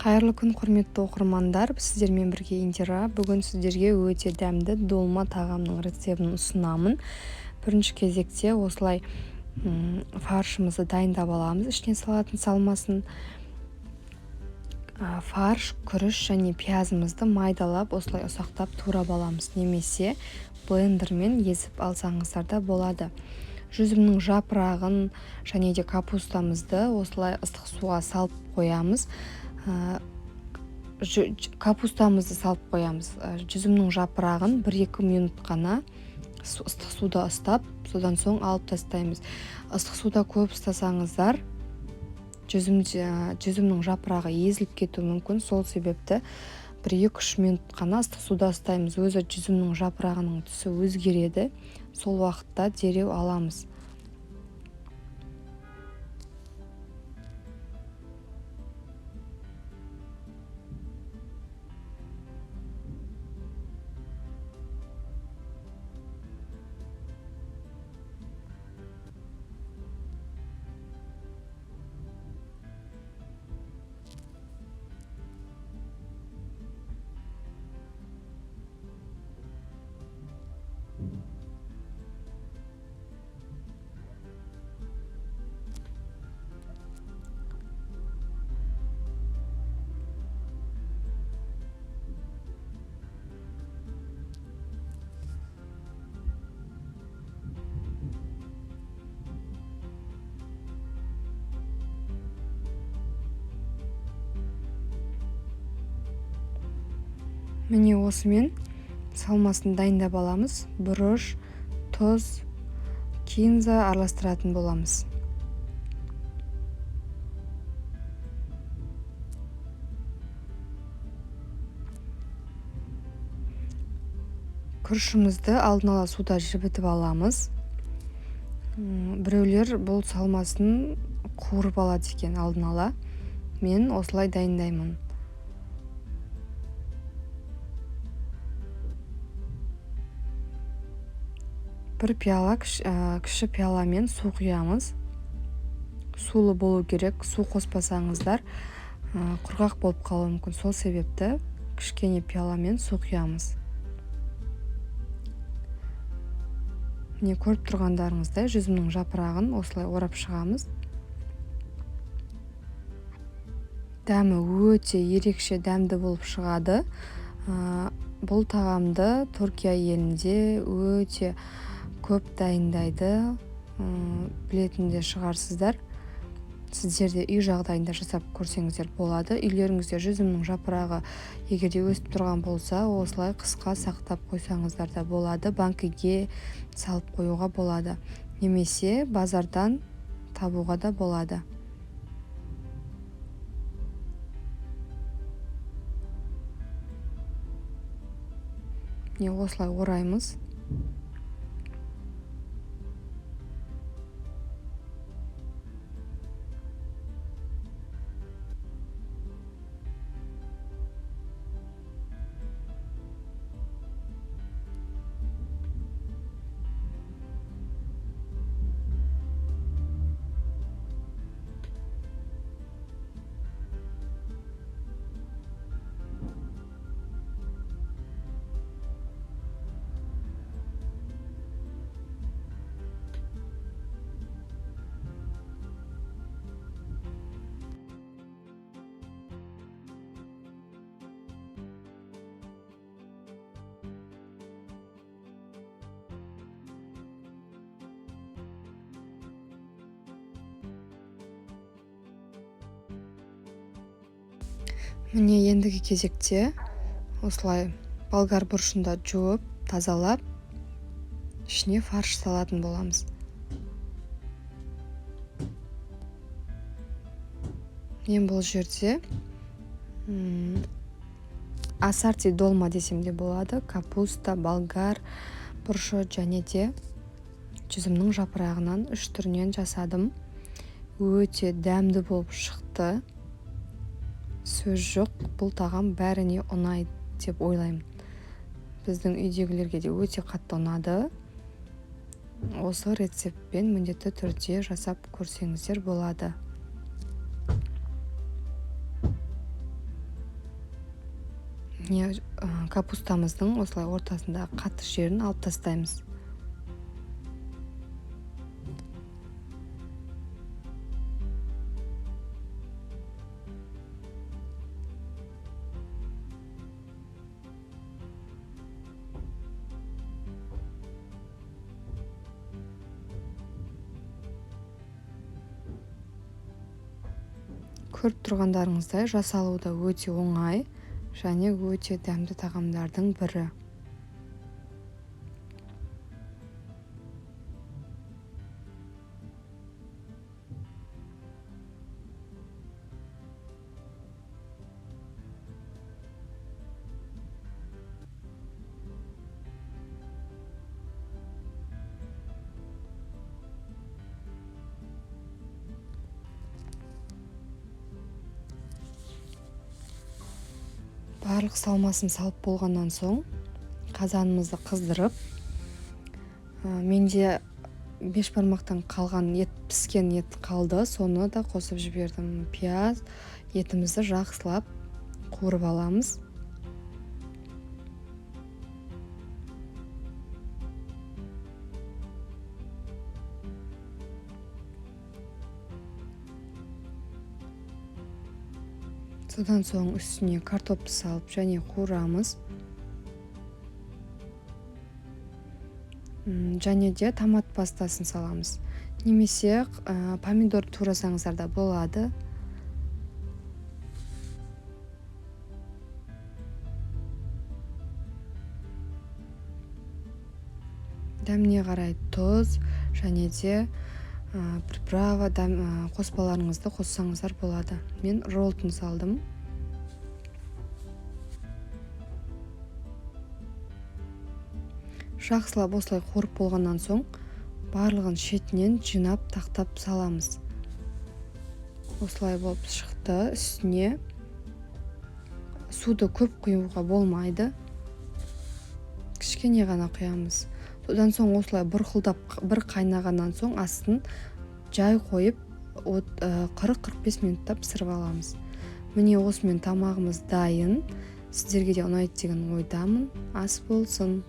Қайырлы күн, құрметті оқырмандар! Сіздермен бірге Индира. Бүгін сіздерге өте дәмді долма тағамның рецептін ұсынамын. Бірінші кезекте осылай фаршымызды дайындап аламыз, ішіне салатын салмасын. Фарш, күріш және пиязымызды майдалап, осылай ұсақтап турап аламыз, немесе блендермен езіп алсаңыздар да болады. Жүзімнің жапырағын және де капустамызды осылай ыстық суға салып қоямыз. Капустамызды салып қоямыз. Жүзімнің жапырағын 1-2 минут қана ыстық суда ұстап, содан соң алып тастаймыз. Ыстық суда көп ұстасаңыздар, жүзімнің жапырағы езіліп кетуі мүмкін. Сол себепті 1-2-3 минут қана ыстық суда ұстаймыз. Өзі жүзімнің жапырағының түсі өзгереді. Сол уақытта дереу аламыз. Міне, осымен салмасын дайындап аламыз. Бұрыш, тұз, кинза араластыратын боламыз. Күрішімізді алдын ала суда жібітіп аламыз. Біреулер бұл салмасын қуырып алады екен алдын ала. Мен осылай дайындаймын. Бір пиала, кіші пиаламен су құямыз. Сулы болу керек, су қоспасаңыздар, құрғақ болып қалуы мүмкін. Сол себепті кішкене пиаламен су құямыз. Міне, көріп тұрғандарыңыздай жүзімнің жапырағын осылай орап шығамыз. Дәмі өте ерекше дәмді болып шығады. Бұл тағамды Түркия елінде өте көп дайындайды, білетін де шығарсыздар. Сіздер де үй жағдайында жасап көрсеңіздер болады. Үйлеріңізде жүзімнің жапырағы егер де өсіп тұрған болса, осылай қысқа сақтап қойсаңыздар да болады. Банкіге салып қоюға болады. Немесе базардан табуға да болады. Міне, осылай ораймыз. Міне, ендігі кезекте осылай болгар бұрышында жуып, тазалап, ішіне фарш салатын боламыз. Мен бұл жерде ассорти долма десем де болады. Капуста, болгар бұрышы және де жүзімнің жапырағынан 3 түрінен жасадым. Өте дәмді болып шықты. Сөз жоқ, бұл тағам бәріне ұнайды деп ойлаймын. Біздің үйдегілерге де өте қатты ұнады. Осы рецептпен міндетті түрде жасап көрсеңіздер болады. Және капустамыздың осылай ортасындағы қатты жерін алып тастаймыз. Көріп тұрғандарыңыздай, жасалуы да өте оңай және өте дәмді тағамдардың бірі. Барлық салмасын салып болғаннан соң қазанымызды қыздырып, менде бешбармақтан қалған ет, піскен ет қалды, соны да қосып жібердім. Пияз, етімізді жақсылап қуырып аламыз. Содан соң үстіне картопты салып және қуырамыз. Және де томат пастасын саламыз. Немесе помидор турасаңыздар да болады. Дәміне қарай тұз және де приправа, қоспаларыңызды қоссаңыздар болады. Мен роллтон салдым. Жақсылап осылай қуырып болғаннан соң барлығын шетінен жинап тақтап саламыз. Осылай болып шықты. Үстіне суды көп құюға болмайды, кішкене ғана құямыз. Содан соң осылай бұрқылдап бір қайнағаннан соң астын жай қойып 40-45 минутта пісіріп аламыз. Міне осымен тамағымыз дайын. Сіздерге де ұнайды деген ойдамын. Ас болсын.